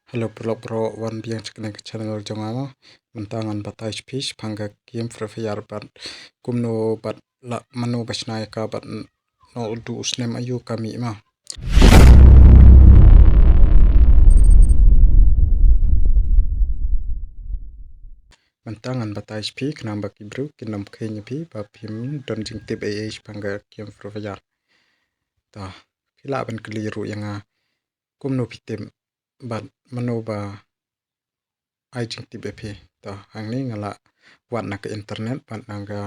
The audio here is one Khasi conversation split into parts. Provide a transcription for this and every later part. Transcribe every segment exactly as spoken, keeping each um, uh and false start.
Hello paralok baroh, wan biang sha kane ka channel jong nga. Mynta ngan batai sha phi shaphang ka game Free Fire bad kumno bad la mano ba shna ïa ka bad naduh u snem aïu ka mih ma. Mynta ngan batai sha phi khnang ba ki briew kin ym kheiñ ïa phi ba phim don jingtip ei ei shaphang ka game Free Fire. To, phi lah ban kylli ruh ïa nga kumno phi tip bad mano ba ai jingtip ïa phi. To, hangne nga la wad na ka internet bad na ka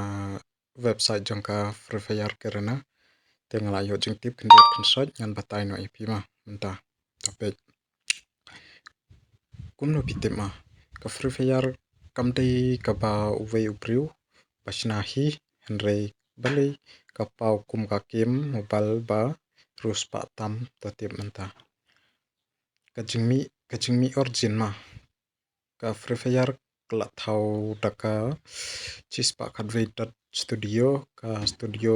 website jong ka Free Fire Garena. Te nga la ïoh jingtip khyndiat khynsoit, ngan batai noh ïa phi ma mynta. To peit. Kumno phi tip ma, ka Free Fire kam dei kaba uwei u briew ba shna hi, hynrei balei ka paw kum ka game mobile ba riewspah tam? To tip mynta. Ka jingmih, ka jingmih origin ma, ka Free Fire ka la thaw da ka shispah khatwei dot studio, ka studio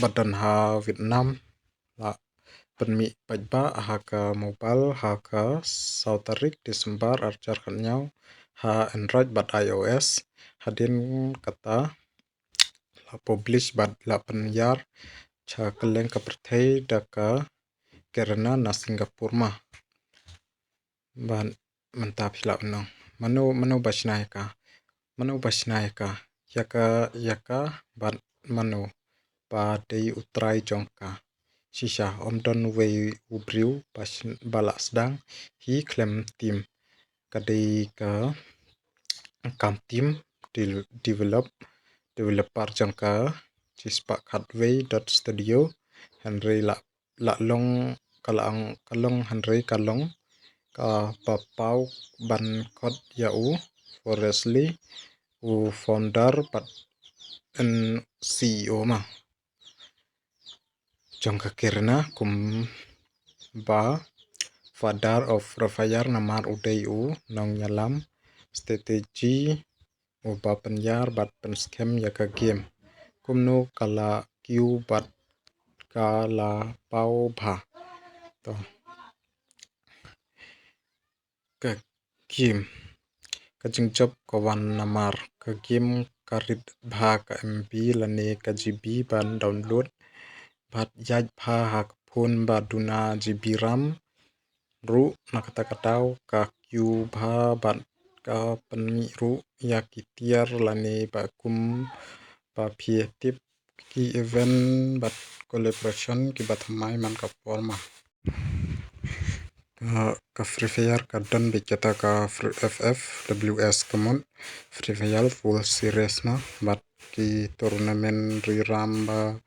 ba don ha Vietnam. La pynmih paidbah ha ka mobile ha ka saw tarik December ar hajar khatñiew ha Android bad iOS. Hadien kata la publish bad la pynïar sha kylleng ka pyrthei da ka Garena na Singapore ma. Bad mynta phi lah ban ong mano, mano ba shna ïa ka, mano ba shna ïa ka, ïa ka, ïa ka bad mano ba dei u trai jong ka. Shisha ym don uwei u briew ba sn-, ba la sdang hi khlem team. Ka dei ka kam team del-, develop, developer jong ka shispah khatwei dot studio, hynrei la, la long, ka la ong, ka long hynrei ka long kaba paw ban khot ïa u Forrest Li, u founder bad en C E O ma jong ka Garena, kumba father of Free Fire namar u dei u nongïalam strategy uba pynïar bad pynskhem ïa ka game. Kumno ka la kiew bad ka la paw bha? To. Ka game, ka jingjop ka wan namar ka game ka rit bha ka M B lane ka G B ban download. Bad ïaid bha ha ka phone ba duna G B RAM ruh, na kata ka daw ka kiew bha bad ka pynmih ruh ïa ki tiar lane ba kum ba phi tip ki event bad collaboration kiba thymmai man ka por ma. Ka, ka Free Fire ka don beit kata ka Free F F, W S ka mut Free Fire World Series ma, bad ki tournament ri ram ba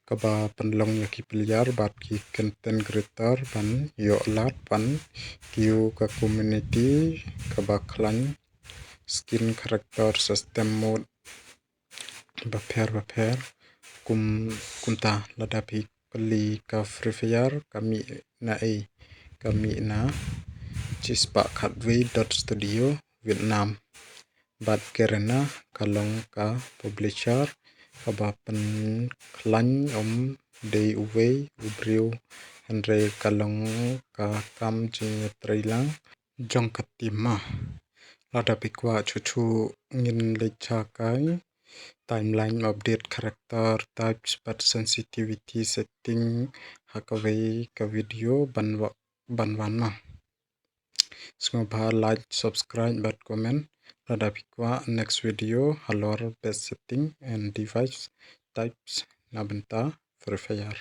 kaba pynlong ïa ki player bad ki content creator ban ïoh lad ban kiew ka community kaba khlaiñ, skin, character, system mode bapher bapher. Kum, kumta lada phi kylli ka Free Fire ka mih na ei, ka mih na shispah khatwei dot studio Vietnam. Bad Garena ka long ka publisher kaba pynkhlaiñ, ym dei uwei u briew hynrei ka long ka kam jingïatreilang jong ka team ma. Lada phi kwah shuh shuh ngin leit sha ka timeline update character types bad sensitivity setting ha kawei ka video ban wa-, ban wan ma. Sngewbha like, subscribe bad comment lada phi kwah next video halor best setting and device types na bynta Free Fire.